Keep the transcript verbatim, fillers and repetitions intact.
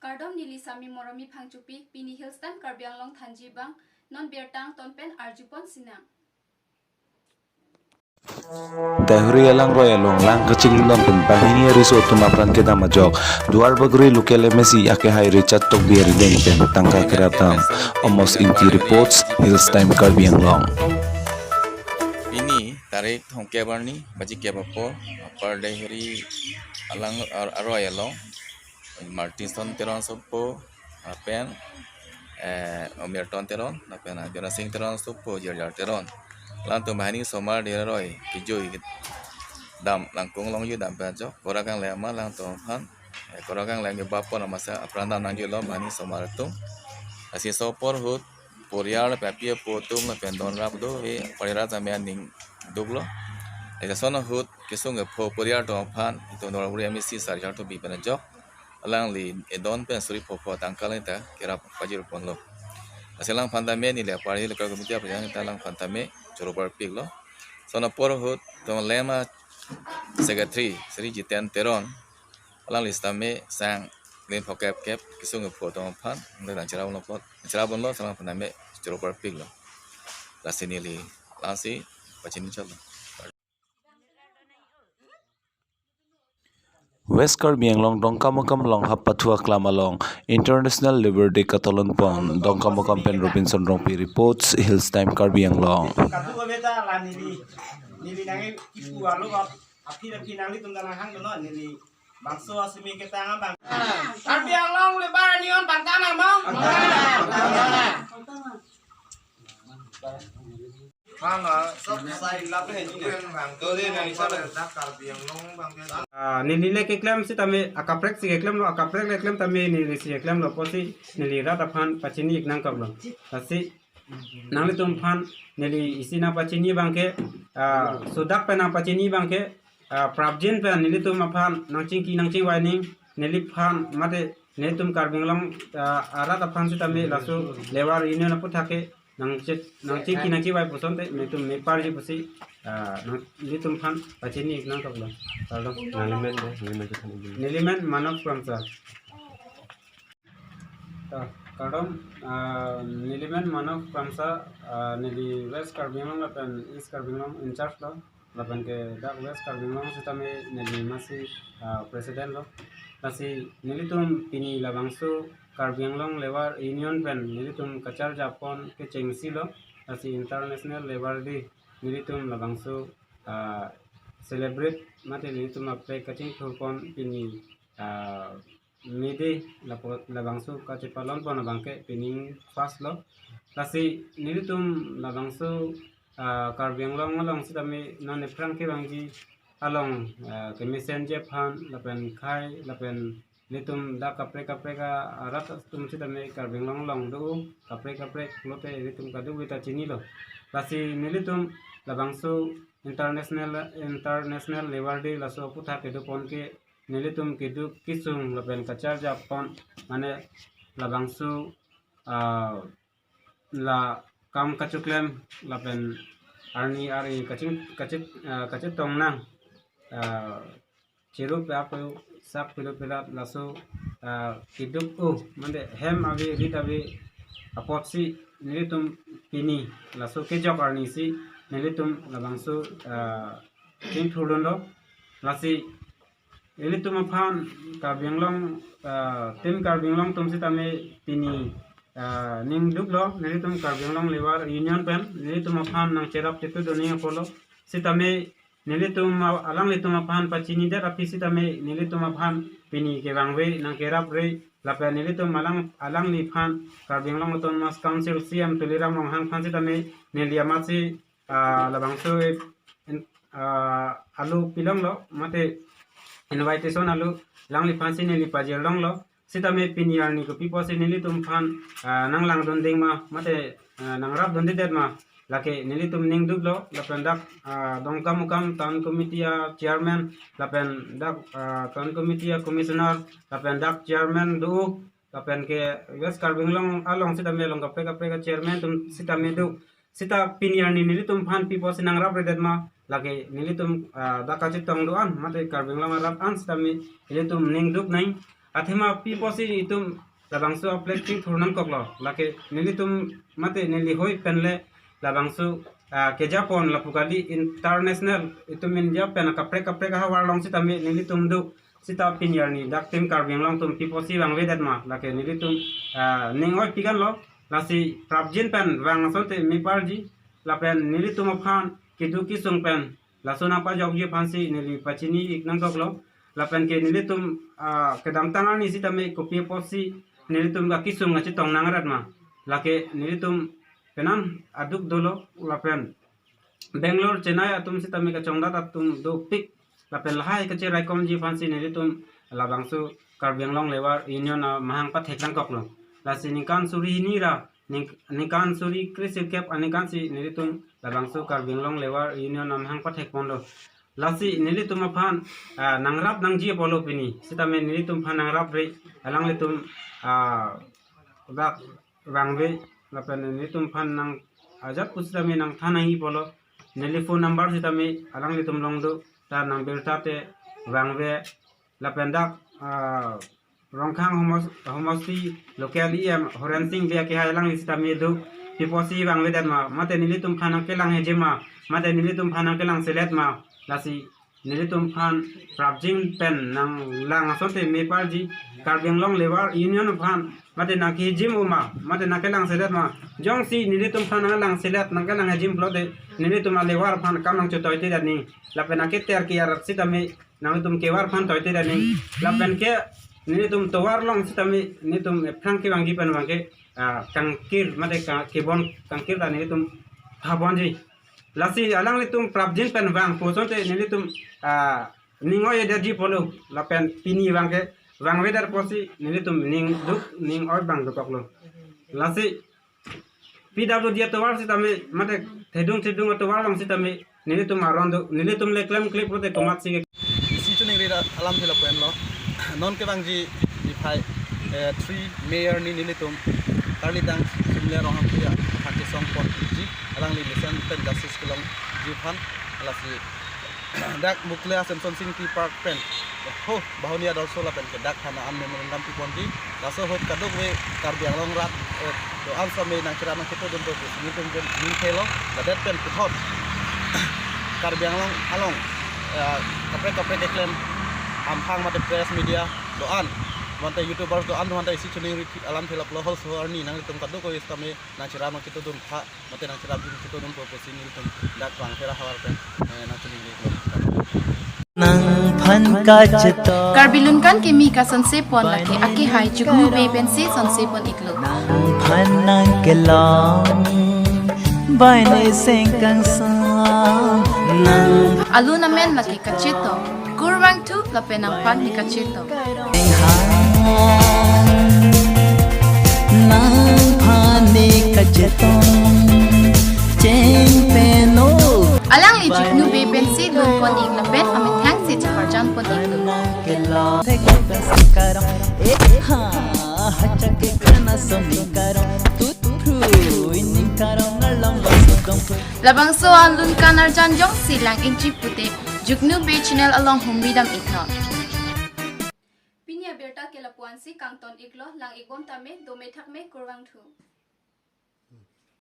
Kardom, neli Sami Moromi Phangchopi, pini Hills Time Karbi Anglong thanji abang, non birta angton pen arjupon sinang. Dehuri alangroi along lang kachinglidun pen banghini ariso atum apran kedam ajok Duarbagori local M A C akehai Richard Tokbi arideng pen tangka keratam. Amos Ingti reports, Hills Time Karbi Anglong. Pini tarik thomkep arni, baji kep apor, Upper Dehuri alang ar-, aroi along Martinson Teron sopo, lapen, eh, Omirton Teron, lapen, ah, Jonasing Teron sopo, Jirjar Teron. Alangtum banghini osomar dera aroi kejui dam, langkung longju dam pen ajok, kora kangle ama alangtum aphan, eh, kora kangle ngi bapon amasa apran dam nangjuilo banghini osomar atum. Lasi laso apor ahut, poriyal lapen api apo atum lapen don rap do, eh, poriyal tame aning duklo. Lasi lason ahut, kesung kepho poriyal atum aphan, itum Duarbagori M A C Sir Richard Tokbi pen ajok, alangli edon pen suri phopho tangka alangli ta kerap pajirponlo. Lasi alangphan tame neli apar hi local committee aphan ta alangphan tame choro parpiklo. Lason apor ahut, itum LAMA secretary Sri Jiten Teron, alangli sitame sang lin phokep kep kesung kepho atum aphan, nang chirap lo pot, chirap lo, alangphan tame choro parpiklo. Lasi neli, lasi pachini chotlo. West Karbi Anglong Dongkamukam along Hap Pathu Aklam along International Labour Day katolon pon. Dongkamukam pen Robinson Rongpi reports, Hills Time Karbi Anglong. Katu ko beta la neli, neli nangi ipu alo ba, api api nanglitum dan hang dono neli bangso asimi ketang abang. Karbi Anglong Labour Union bangtan abang. Hanga, sob sai lap he ji ne. Bang, to de nang sa da Karbi Anglong bang ke. Ah, neli le keklem sitame akaprek si keklemlo, akaprek le klem tame neli si keklemlo pusi neli rat aphan pachini ik nangkoklo. Lasi nanglitum aphan neli isi nangpachini abang ke, ah, sodak pen nangpachini abang ke, ah, prapjin pen nelitum aphan nangchingki nangchingvai ning, neliphan mate nelitum Karbi Anglong, ah, arat aphan sitame laso Labour Union aputhak ke nangchit, nangchingki nangchingvai pu asonte nelitum meparji pusi, ah, nang, nelitum aphan pachini ik nangkoklo. Kardom. Nelimen de, nelimen de. Nelimen Manok Kramsa. Ah, kardom, ah, nelimen Manok Kramsa, ah, neli West Karbi Anglong lapen East Karbi Anglong in charge lo, lapen ke dak West Karbi Anglong sitame neli masi, ah, president lo. Lasi nelitum pini labangso Karbi Anglong Labour Union pen nelitum kacharjapon kechengsi lo. Lasi International Labour Day nelitum labangso, ah, celebrate mate nelitum kaprek kachingthurpon pini, ah, May Day lapu labangso kachepalonpon abang ke pining first lo. Lasi nelitum labangso, ah, Karbi Anglong along sitame non ephrang kevangji along, ah, kemesenji aphan lapen khei lapen nelitum dak kaprek kaprek arat atum sitame Karbi Anglong along do, kaprek kaprek pulote nelitum kadokave ta chinilo. Lasi nelitum labangso International, International Labour Day laso aputhak kedopon ke nelitum keduk kesung lapen kacharjapon mane labangso, ah, la kam kachoklem lapen arni ari kaching, kachit, ah, kachitong nang, ah, chiru pe apo sak piru pirat laso, ah, keduk o mane hem ave rit ave apotsi nelitum pini laso kejok arni si nelitum labangso, ah, chingthurdunlo. Lasi ilitum aphan Karbi Anglong, ah, team Karbi Anglong atum sitame pini, ah, ning duklo, nelitum Karbi Anglong Labour Union pen nelitum aphan nangcherap titu doni apotlo. Sitame nelitum a-, alanglitum aphan pachinidet aphi sitame nelitum aphan pini kevangve nangkerapre lapen nelitum alang, alangliphan Karbi Anglong Autonomous Council C E M Tuliram Ronghang aphan sitame neli amatsi, ah, labangso in, ah, alo pilonglo mate invitation alo alangliphan si neli pajirlonglo. Sitame pini arni kopi pusi nelitum aphan, ah, nanglangdunding ma mate, ah, nangrapdundedet ma lake nelitum ning duklo lapen dak, ah, Dongkamukam Town Committee a-chairman lapen dak, ah, Town Committee a-commissioner lapen dak chairman do lapen ke West Karbi Anglong along sitame along kaprek kaprek a-chairman atum sitame do. Sita pini arni nelitum aphan pi pusi nangrapre det ma lake nelitum, ah, dak kachetong do-an mate Karbi Anglong arat an sitame nelitum ning duk nang. Athema pi apotsi itum labangso a-flag chingthur nangkoklo. Lake nelitum mate neli hoi penle labangso, ah, kejapon lapu kali international itum India pen kaprek kaprek ahavar along sitame nelitum do sita pini arni dak Team Karbi Anglong atum pi apotsi vangvedet ma. Lake nelitum, ah, ning oi pigan lo. Lasi prapjin pen vang asonte meparji. Lapen nelitum aphan keduk kesung pen laso nangpajokji aphansi neli pachini ik nangkoklo. Lapen ke nelitum, ah, kedamtang arni sitame kopi apotsi nelitum kakesung kachetong nangrat ma. Lake nelitum penang aduk dolo lapen Bangalore, Chennai atum sitame kachongdat atum dopik. Lapen lahai kacheraikomji aphansi nelitum labangso Karbi Anglong Labour Union amahang pathek nangkoklo. Lasi ningkan suri hini ra, ning-, ningkan suri kre sirkep aningkan si nelitum labangso Karbi Anglong Labour Union amahang pathek ponlo. Lasi nelitum aphan, ah, nangrap nangji apotlo pini. Sitame nelitum aphan nangrapre, alanglitum, ah, dak vangve lapen nelitum aphan nang ajat pusitame nangthan nangji apotlo. Neli phone number sitame alanglitum along do, ta nangbirta te vangve lapen dak, ah, Rongkhang homos-, homosti local E M Horen Sing Bey akehai alangli sitame do, pi apotsi vangvedet ma, mate nelitum aphan nangkelang hejim ma, mate nelitum aphan nangkelang selet ma. Lasi nelitum aphan prapjin pen nanglang asonte meparji. Karbi Anglong Labour Union aphan mate nangkehejim u ma, mate nangkelang selet ma. Jongsi nelitum aphan nanglang selet, nangkelang hejim pulote nelitum a-labour aphan kam nangchotoi tedet ni. Lapen aketer kiyar sitame nangtum kevar aphan toite dani. Lapen ke nelitum tovar along sitame nelitum ephrang kevangji pen abangke, ah, kangkir mate ka-, kebon kangkir ta nelitum phabonji. Lasi alanglitum prapjin pen vang pu asonte nelitum, ah, ning oi-edetji apotlo. Lapen pini abangke vangvedet apotsi nelitum ning duk ning oi abang dokoklo. Lasi P W D atovar sitame, mate thedung thedung atovar along sitame nelitum aron do, nelitum le klemkle pulote komatsi ke. Isi choningri alamthe lapu-an lo. Non kevangji niphai, eh, three May arni nelitum karlidang Simle Ronghangpi aphan kesong ponji, alangli mesen pen justice kelongji aphan. Lasi dak Mukle Semsonsing Ingti Park pen, ho, Bahonia Dorso lapen ke dak thana an memorandum piponji. Laso ahut kadokave Karbi Anglong rat, eh, do-an sitame nangcherap nangchetongdun pu nelitum pen ning thelo. Ladet pen puthot Karbi Anglong along, eh, kaprek kaprek keklem amphang mate press media do-an, mate YouTubers do-an, mate isi choningri alamthe lapu-lo. Halaso arni nanglitum kadokave sitame nangcherap nangchetongdun tha, mate nangcherap nangchetongdun pu pusi nelitum dak Vangphera havar pen, eh, nangchoningri. Nangphan kachetong. Karbi Lunkan kimi kasonse pon lake akehai Juknu Bey pensi sonse pon iklo. Nangphan nangkelong, bai ne seng kangsong. Nang alun amen lake kachetong. Kurvangthu lapen nangphan ne kachetong. Nangphan ne kachetong cheng pen o. Alangli Juknu Bey pensi lun pon ik lapen amethang si cheparjan pon iklo. Labangso alun kan arjan jongsi lang ikji pute Juknu Bey channel along humri dam iknon. Pini abirta ke lapu-ansi kangton iklo, lang ikbom tame, dome thakme, kurvangthu.